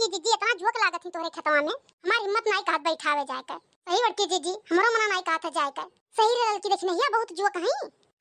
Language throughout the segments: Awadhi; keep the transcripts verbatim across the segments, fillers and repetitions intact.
कि जीजी, इतना जोक लागत ही तोहरे खेतवा में, हमार हिम्मत नाई कहत बैठावे जाए के। सही बड़की जीजी, हमरो मना नाई कहत है जाए के। सही रे ललकी, देखी नहिया बहुत जोक हई।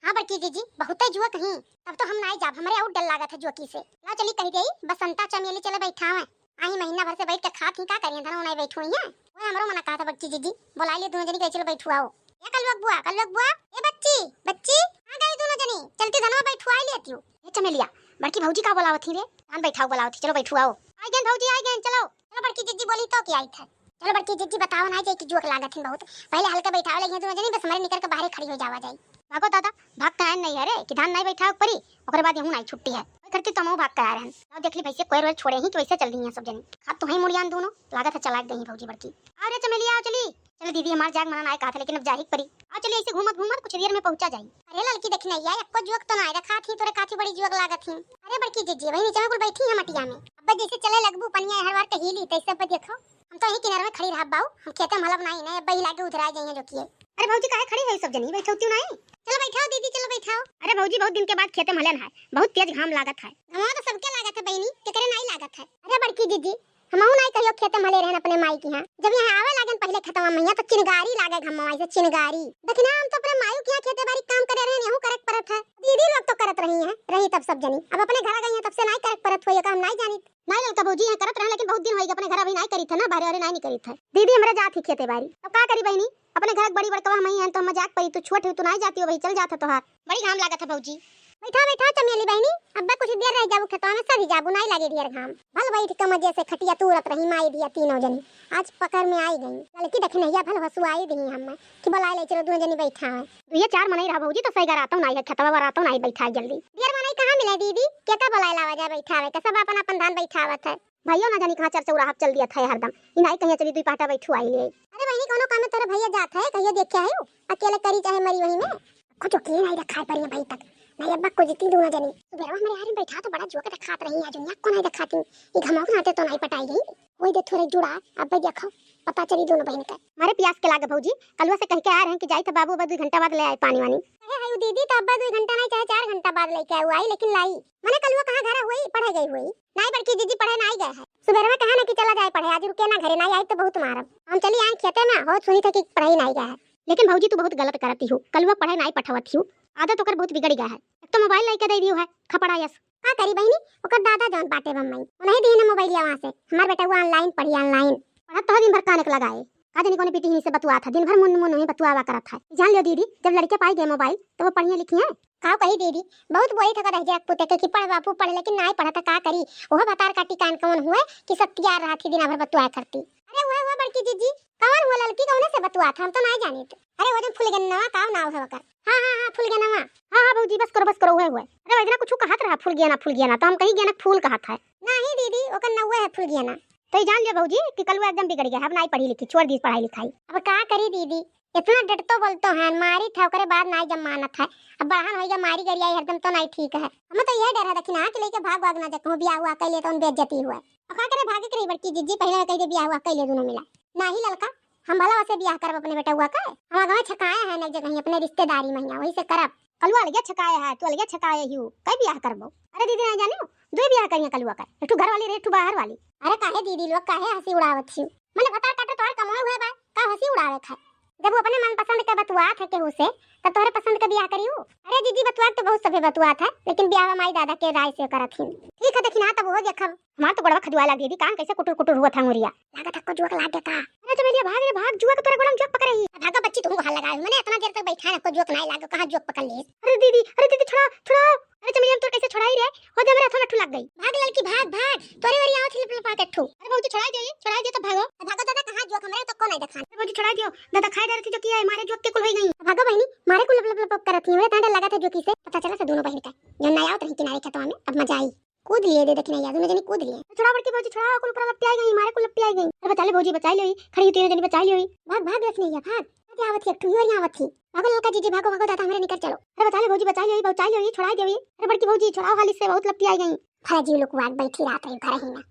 हाँ बड़की जीजी, बहुते जोक हई। तब तो हम नाई जाब, हमरे और डर लागत है जोकी से। ला चली कही देई, बसंता चमेली चले बैठावे। आही महीना भर से बैठ के खात ही का करिए, धनो नाई बैठो ही है। ओए हमरो मना कहत है बड़की जीजी, बोलाई ले दोनों जनी के चलो बैठुआओ। ए कलुआ के बुआ, कलुआ के बुआ, ए बच्ची, बच्ची, आ गई दोनों जनी, चलती धनवा बैठुआई लेती हूँ। ए चमेलिया, बड़की भौजी का बोलावत ही रे? धान बैठाओ बोलावत ही, चलो बैठुआओ। आई गई भौजी, आई गई, चलो। चलो बड़की जीजी बोली तो क्या आई था? चलो बड़की जीजी बताओ ना, जे कि जोक लागत है बहुत। पहले हल्का बैठाओ लगी दोनों जनी, बस हमारे निकर के बाहरे खड़ी हो जावा जाई। भागो दादा, भाग के आयन नहीं है रे, कि धान नहीं बैठाओ परी, ओकरे बाद यहूँ नहीं छुट्टी है। ओई करती तो हम भाग के आ रहे हैं। अब देख ली भैंसे कोयर वोयर छोड़े ही कि वैसे चल रही हैं सब जनी। खात तो हैं मुड़ियान दोनों, लागत है चला गई ही भौजी बड़की। आओ रे चमेलिया, आओ चली। चल दीदी, हमार जाग मना नाय कहत है, लेकिन अब जाही के परी। आ चली, ऐसे घूमत घूमत कुछ देर में पहुंचा जाई। अरे ललकी, देखी नहीं आई, एको जोक तो नाय रखा थी, तोरे काथी बड़ी जोक लागत ही। अरे बड़की जीजी, वही नीचे में कुल बैठी है मटिया में। अब जैसे चले लगबू, पनिया हर बार कहीली, तैसे अब देखो, हम तो यही किनारे में खड़ी रहब बाऊ, हम खेते में हलब नहीं, नहीं, अब ही लागे उधरा जाइए जो किए। अरे भौजी, काहे खड़ी है सब जनी, बैठौती नहीं? चलो बैठाओ दीदी, चलो बैठाओ। अरे भौजी, बहुत दिन के बाद खेते में हलन है, बहुत तेज घाम लागत है। घाम तो सबके लागत है बहनी, केकरे नहीं लागत है। अरे बड़की जीजी, हमहू नाई कहियो खेते मले रहन अपने माई के यहाँ। जब यहाँ आवे लागन पहले खेतवा में, यहाँ तो चिनगारी लागे घमवा से, चिनगारी। देखी ना, हम तो अपने माई के यहाँ खेते बारी काम करे रहन, यहू करे के परत है। दीदी लोग तो करत रही हैं, रही तब सब जनी। अब अपने घर आ गई हैं, तब से नाई करे के परत होई, का हम नाई जानित। नाई ललका भौजी, यहाँ करत रहन, लेकिन बहुत दिन होई गए, अपने घर अभी नाई करी थे ना, बाहरे वारे नाई निकरी थे। दीदी, हमरा जात ही खेते बारी, अब का करी बहनी, अपने घर के बड़ी बड़कवा हम ही हैं, तो हम जात परी, तू छोट हो, तू नाई जाती हो, वही चल जात है तोहार। बड़ी घाम लागत है भौजी। बैठा, बैठा चमेली बहनी, अब्बा कुछ देर रह जाबू खेतवा में, सधी जाबू, नाई लागे ढेर घाम। भल बैठ के मजे से खटिया तूरत रही माई धिया तीनों जनी। आज पकड़ में आई गई। ललकी दखिनैया भल हंसुआई दिही हम्मे कि बोलाए ले चलो, दोनों जनी बैठा है। दुइये चार मनई रहा भौजी, तो सही गरातो नाई है, खेतवा वरातो नाई बैठा है जल्दी। ढेर मनई कहाँ मिले दीदी, केका बोलाए लावा जाए बैठावे के, सब अपन अपन धान बैठावत है। भैया ना जानी कहाँ चरचौराहा पे चल दिया था हरदम। ई नाई कहिया चली दुई पाटा बैठू आई ले। अरे बहनी, कोनो काम में तोरे भैया जात है, कहियो देखे है उ? अकेले करी चाहे मरी वही में। कुछ के नाई रखा है परिया भाई तक। नाई अब्बा कुछ ती दोनों जनी। सुबेरवा हमरे हारे में बैठा तो बड़ा जोक देखात रही है, दुनिया को नाई देखाती। ई घमाव नाते तो नाई पटाई गई। वही दे थोड़े जुड़ा, अब्बे देखो, पता चली दोनों बहन का। मारे प्यास के लागे भौजी, कलुआ से कह के आ रहे हैं कि जाई तो बाबू अब्बा दो घंटा बाद ले आए पानी वानी। कहे है उ दीदी, तो अब्बा दो घंटा नाई चाहे चार घंटा बाद लेके आऊ आई, लेकिन लाई। मने कलुआ कहाँ घरा हुई, पढ़े गई हुई? नाई बड़की जीजी पढ़े नाई गए है। सुबेरवा कहा ना कि चला जाए पढ़े, आज रुके ना घरे, नाई आई तो बहुत मारब। हम चली आए खेते में, हो सुनी थे कि पढ़े नाई गए है। लेकिन भौजी तू बहुत गलत करती हो, कलुआ पढ़े नाई पठवत हो, आदत ओकर बहुत बिगड़ गया है। एक तो मोबाइल लेके दे दियो है, खपड़ा यस। का करी बहिनी, ओकर दादा जौन बाटे बम्बई, उन्हें दी ना मोबाइलिया वहाँ से, हमार बेटा वो online पढ़ी, online। पढ़त तो है दिन भर कान एक लगाए, का जानी कौन पिटिहनी से बतुआ था, दिन भर मुन मुन वही बतुआवा करत है। जान लियो दीदी, जब लड़के पाई गए मोबाइल तो वो पढ़िए लिखिए। का कही दीदी, बहुत बोली था रह जाए पुते के कि पढ़ बापू पढ़, लेकिन नाई पढ़ा था, का करी? वह भतार काटी कान कौन हुए कि सब तैयार रहा थी दिन भर बतुआ करती। अरे हुए हुए बड़की जीजी, कौन हुआ लड़की, कौन से बतुआ था, हम तो नाई जानित। अरे वो जन फुलगेनवा का नाव है ओकर। हाँ हाँ हाँ फुलगेनवा। हाँ हाँ भौजी बस करो बस करो, हुए हुए। अरे वैदना कुछ कहत रहा फुलगेना फुलगेना, तो हम कहीं गेना फूल कहत है। नहीं दीदी, ओकर नौवे है फुलगेना। तो ये जान लियो भौजी कि कलुआ एकदम बिगड़ गया है, अब नाई पढ़ी लिखी, छोड़ दी पढ़ाई लिखाई। अब का करी दीदी, इतना डटतो बोलतो है, मारी था ओकरे बाद नाई जब मानत है। अब बड़हन होइगा, मारी गरियाई हरदम तो नाई ठीक है। हम तो यह डर है देखी ना कि लेके भाग भाग ना जा कहूँ, बियाह हुआ कैले तो उन बेइज्जती हुआ। अब का करे, भागे के रही बड़की जीजी, पहले कह दे बियाह हुआ कैले दोनों मिला। नाही ललका, हम भला वसे बियाह करब अपने बेटउआ के? हम अगवा छकाए हैं एक जगह अपने रिश्तेदारी में हियाँ, वही से करब। कलुआ अलगे छकाए है, तू अलगे छकाए हियो, कई बियाह करबो? अरे दीदी, नहीं जानियो, दुई बियाह करिए कलुआ का, एक ठू घर वाली रे, एक ठू बाहर वाली। अरे काहे दीदी लोग, काहे हंसी उड़ावत हियो? मने भतार काटे तोहर कमाए हुए बा, का हंसी उड़ावे खाए? जब वो अपने मनपसंद के बतुआत है केहू से, तब तोहरे पसंद के बियाह करियो? अरे दीदी, बतुआत तो बहुत सभे बतुआत है, लेकिन बियाह माई दादा के राय से करत हिन। ठीक है, देखी ना, तब वो देखब। हमार तो गोड़वा खजुआए लाग दीदी, कान कैसे कुटुर कुटुर हुआ था अंगुरिया। लागत है को जुआ के लाग गया का? अरे चमेलिया भाग रे भाग, जुआ के तोरे गोड़ा में जुआ पकड़े ही। भागा बच्ची, तुम हाल लगाए हो, मैंने इतना देर तक बैठा है, को जुआ के नहीं लागे, कहाँ जुआ पकड़ ले? अरे दीदी, अरे दीदी, छोड़ा, छोड़ा। अरे चमेलिया, हम तोर कैसे छोड़ाई रे? हो दे, मेरे हाथों में ठू लग गई। भाग ललकी, भाग, भाग, तोरे वरी आवत ही लप लपा के ठू। अरे भौजी, छोड़ा दे, छोड़ा दे तो भागो। भागो दादा, कहाँ जुआ के हमरे तो को नहीं देखा। अरे भौजी, छोड़ा दियो, दादा खाए डर थी जो किया है, मारे जुआ के कुल हो गई। भागो बहनी, मारे कुल लप लप लप करत ही, हमरे तांडे लगा था जुआ की से, पता चला था दोनों बहन का। जो नया उतरी किनारे खेतवा में, अब मजा आई। कूद लिए दे, देखी नहीं, दोनों जनी कूद लिए। छोड़ा बड़की भौजी, छोड़ा, कुल ऊपर लपटी आई गई, मारे कुल लपटी आई गई। अरे बचा ले भौजी, बचा ले, खड़ी हुई तीनों जनी बचा ले। भाग, भाग, देखी नहीं, भाग। अरे आवत ही, एक ठू और यहाँ आवत ही। भागो ललका जीजी, भागो, भागो दादा, हमरे निकल चलो। अरे बचा ले भौजी, बचा ले, बचा ले, छोड़ा दे। अरे बड़की भौजी, छोड़ाओ हाली से, बहुत लपटी आई गई। भला जी लोग वाट बैठी रात रही घर ही ना।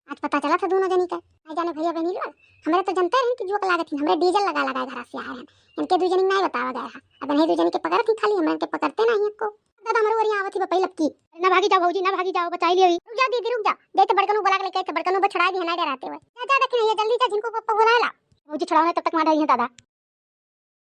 आज पता चला था दोनों जनी का। आई जाने भैया बहनी लोग, हमरे तो जनते रहन कि जुआ के लागत ही, हमरे डीजल लगा लगा घर से आए हैं। इनके दू जनी नहीं बतावा गया है। अब इन्हें दू जनी के पकड़त ही खाली, हमरे के पकड़ते नहीं को। दादा, हमरो ओरिया आवत ही बपई लपकी। ना भागी जाओ भौजी, ना भागी जाओ, बचाई लियो। रुक जा दीदी, रुक जा। जैसे बड़कनू बोला के लेके, तो बड़कनू बछड़ाई भी हनाई डराते हुए। जा, जा, देखी नहीं, ये जल्दी जा, झिनको पप्पा बुलाए ला। भौजी छुड़ाओ ना, तब तक मार रही है दादा।